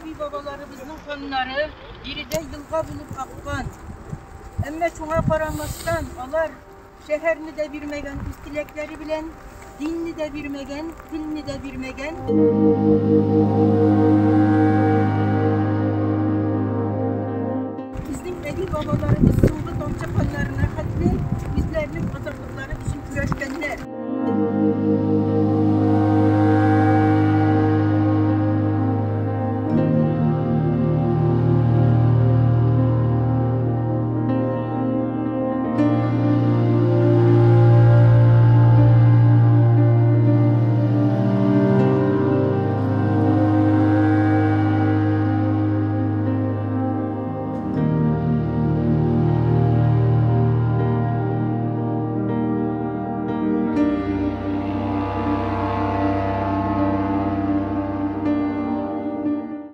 әби-бабаларыбызның каннары биредә елга булып аккан. Әмма шуңа карамастан, алар шәһәрне дә бирмәгән үз теләкләре белән, динне дә бирмәгән, телне дә бирмәгән. Безнең әби-бабаларыбыз соңгы тамчы каннарына хәтле үзләренең азатлыклары өчен көрәшкәннәр.